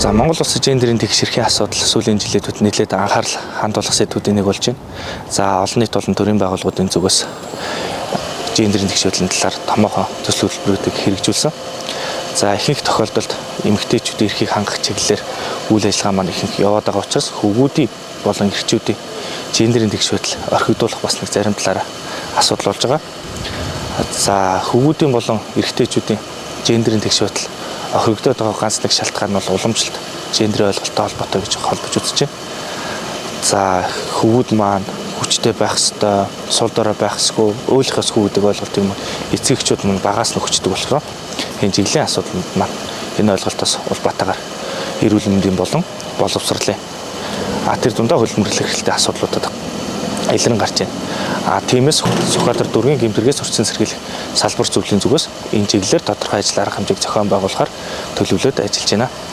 За, Монгол улсын гендерийн тэгш эрхийн асуудал сүүлийн жилүүдэд нэлээд анхаарал хандуулах сэдвүүдийн нэг болж байна. За, олон нийт болон төрийн байгууллагуудын зүгээс гендерийн тэгш байдлын талаар томоохон төсөл хөтөлбөрүүдийг хэрэгжүүлсэн. За, ихэнх тохиолдолд эмэгтэйчүүдийн эрхийг хангах чиглэлээр үйл ажиллагаа маань ихэнх яваад байгаа учраас хөвгүүдийн болон эрчүүдийн гендерийн тэгш байдал орхигдуулах бас нэг зарим талаараа асуудал болж байгаа. За, хөвгүүдийн болон эрэгтэйчүүдийн гендерийн тэгш байдал орхигдоод байгаа ганц нэг шалтгаан нь бол уламжлалт гендерийн ойлголттой холбоотой гэж холбож үзэж байна. За, хөвгүүд маань хүчтэй байх ёстой, сул дорой байх ёсгүй, өөлөх ёсгүй гэдэг ойлголтыг маань эцэг эхчүүд маань багаас нь өгчдөг болохоор энэ чиглэлийн асуудал маань энэ ойлголтоос улбаатайгаар эрүүл мэндийн болон боловсролын тэр дундаа хөдөлмөрлөх эрхлэлтэй асуудлуудад илрэн гарч байна. Тиймээс Сүхбаатар дүүргийн гэмт хэрэгээс орчин сэргийлэх салбар зөвлөлийн зүгээс энэ чиглэлээр тодорхой ажил арга хэмжээг зохион байгуулахаар төлөвлөд ажиллаж байна.